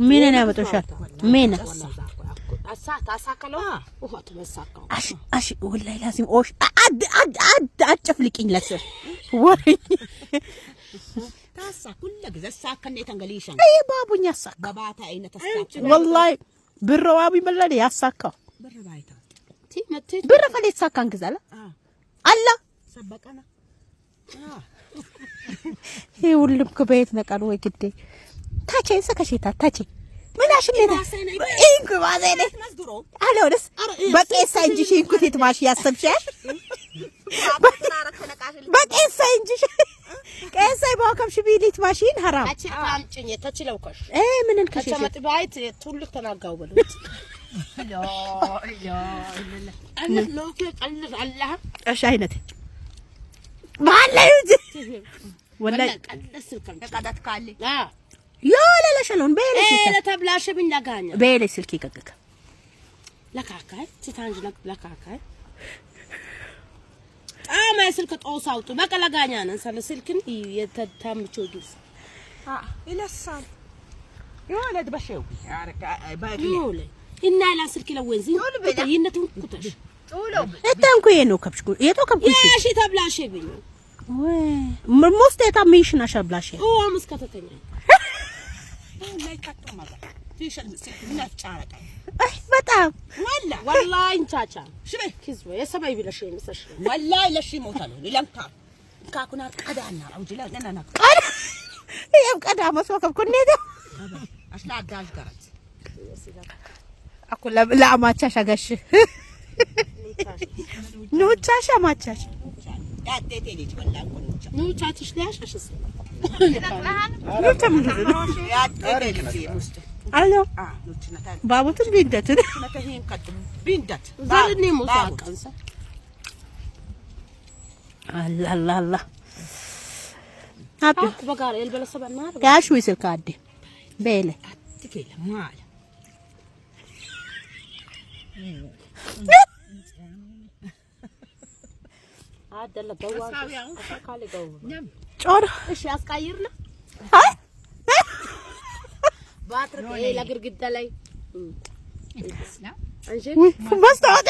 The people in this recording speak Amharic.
ምን ያመጡሻል? ምን አሽ አሽ ወላሂ ላዚም ኦሽ አድ አድ አድ አጨፍልቂኝ ለስር ወይ ባቡኝ ያሳካ ወላሂ ብረዋቢ መላ ያሳካው ብረ ፈሌ የተሳካ እንግዛላ አላ ይሄ ሁሉም ከበየት ነቃል ወይ ግዴ ታቼ ሰከሽታ ታቼ ምን አሽሌታ ኢንኩ ባዘኔ አለውስ በቄሳ እንጂ ሽንኩት ማሽ ያሰብሻል በቄሳ እንጂ ቄሳ ይባከብሽ ቢሊት ማሽን ሐራም ምንን ከሽ እሺ አይነት ባለ ወላሂ በሌ ስልክ ይቀቅቅ ጣማ ስልክ ጦስ አውጡ በቃ ለጋኛ ነን ሰለ ስልክን የተታምቾ ጊዜ ይለሳል ይወለድ በሸው ይወለ እና ላ ስልክ ለወንዚ ይነቱን ኩተሽ እተንኩ የነው ከብሽኩ የቶ ከብኩ ያሺ ተብላሽ ቢኝ ወይ ሙስቴ ታሚሽና ሸብላሽ ኦ አምስት ከተተኛ በጣም ወላሂ እንቻቻ ኪዝወ የሰበይ ቢለሽ የምሰሽ ወላሂ ለሺ ሞታል ለምካ ካኩና ቀዳና አውጅላ ለና ቀዳ ይሄም ቀዳ መስሎ ከብኩኔ አሽላ አጋዥ ጋራት አኩ ለአማቻሽ አጋሽ ኑቻሽ አማቻሽ ኑቻትሽ ሊያሻሽስ አሎ ባቡትን ቢንደትን አላ አላ አላ ያሽ ስልክ አዴ በለ ጮር እሺ አስቃይርና ባትሪ ለግድግዳ ላይ መስታወት